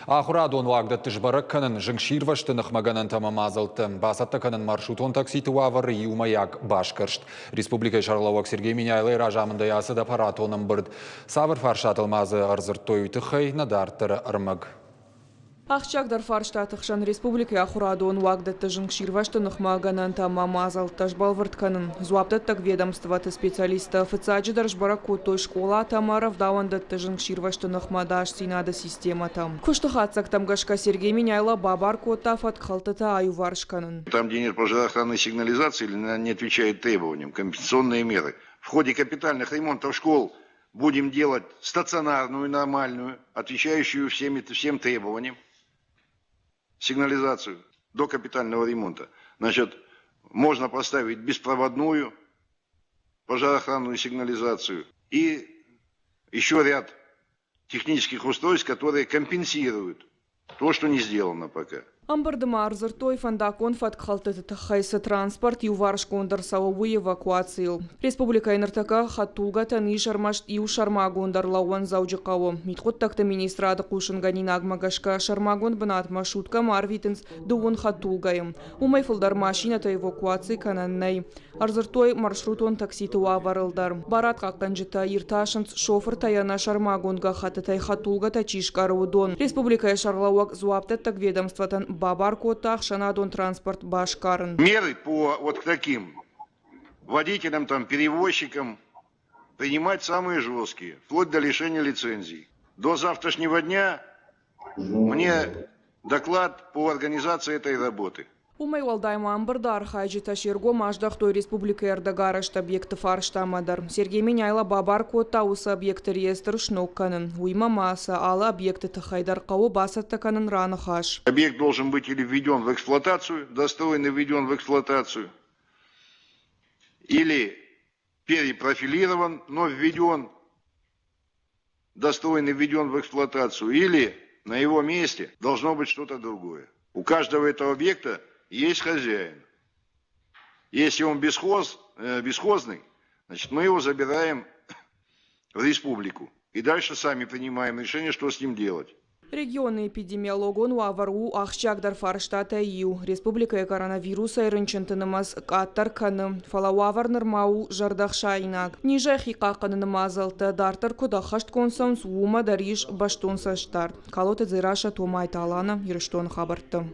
Ахуырадон уагдӕтты сбӕрӕг кӕнын зынгсирвӕзты ныхмӕ гӕнӕнтӕ ӕмӕ мадзӕлттӕ, бацӕттӕ кӕнын маршрутон такситы уавӕры иумӕйаг басгӕрст. Республикӕйы сӕргълӕууӕг Сергей Меняйлойы разамындӕй ацыд аппаратон ӕмбырд. Цавӕр фарстатыл ма дзы ӕрдзырдтой, уый тыххӕй нӕ дарддӕры ӕрмӕг. Ахсджиагдӕр фарстаты хсӕн республикӕйы ахуырадон уагдӕтты зынгсирвӕзты ныхмӕ гӕнӕнтӕ ӕмӕ мадзӕлттӕ сбӕлвырд кӕнын. Дзуапдӕттӕг ведомствоты специалисттӕ фыццаджыдӕр сбӕрӕг кодтой скъолатӕ ӕмӕ рӕвдауӕндӕтты зынгсирвӕзты ныхмӕ ӕдасдзинады системӕтӕ. Куысты хатдзӕгтӕм гӕсгӕ Сергей Меняйло бабар кодта фӕткхӕлдтытӕ аиуварс кӕнын. Там, где нет пожароохранной сигнализации или она не отвечает требованиям, компенсационные меры. В ходе капитальных ремонтов школ будем делать стационарную, нормальную, отвечающую всем требованиям сигнализацию до капитального ремонта. Значит, можно поставить беспроводную пожароохранную сигнализацию и еще ряд технических устройств, которые компенсируют то, что не сделано пока. Ӕмбырды ма ӕрдзырдтой фӕндаггон фӕткхӕлдтыты тыххӕй цы транспорт иуварсгонд ӕрцӕуы, уый эвакуацийыл. Республикӕйы ныртӕккӕ хӕдтулгӕтӕн ис ӕрмӕст иу сӕрмагонд ӕрлӕууӕн Дзӕуджыхъӕуы. Мидхъуыддӕгты министрады хъусынгӕнинагмӕ гӕсгӕ сӕрмагонд бынатмӕ суткӕмӕ арвитынц дыууын хӕдтулгӕйы. Уымӕй фылдӕр машинӕтӕ эвакуаци кӕнӕн нӕй. Ӕрдзырдтой маршрутон такситы уавӕрыл дӕр. Барадхъахъхъӕнджытӕ иртасынц шофыртӕй ӕнӕ сӕрмагонд гӕххӕттытӕй хӕдтулгӕтӕ чи скъӕры, уыдон. Республикӕйы сӕргълӕууӕг дзуапдӕттӕг ведомствотӕн бабар кодта ӕхсӕнадон транспорт басгарын. Меры по вот к таким водителям, там, перевозчикам принимать самые жесткие, вплоть до лишения лицензий. До завтрашнего дня мне доклад по организации этой работы. Уымӕй уӕлдай ма ӕмбырды архайджытӕ се ргом аздӕхтой республикӕйы ӕрдӕгарӕзт объекты фарстамӕ дӕр. Сергей Меняйло бабар кодта уыцы объекты реестр сног кӕнын. Уыимӕ ма сӕ алы объекты тыххӕй дӕр хъӕуы бацӕттӕ кӕнын раныхас. Объект должен быть или введен в эксплуатацию, достроен и введен в эксплуатацию, или перепрофилирован, но введен, достроен и введен в эксплуатацию, или на его месте должно быть что-то другое. У каждого этого объекта есть хозяин. Если он бесхозный, значит, мы его забираем в республику. И дальше сами принимаем решение, что с ним делать. Регионы эпидемиологон уавӕр у ахсджиагдӕр фарстатӕй иу. Республикӕйы коронавирусӕй рынчынты нымӕц къаддӕр кӕны, фӕлӕ уавӕр нырма у зӕрдӕхсаинаг. Низӕй хи хъахъхъӕныны мадзӕлттӕ дарддӕр куыд ӕххӕстгонд цӕуынц, уымӕ дӕр ис бӕстон цӕстдард. Калоты Дзерассӕ, Томайты Алана, Ирыстоны хабӕртты.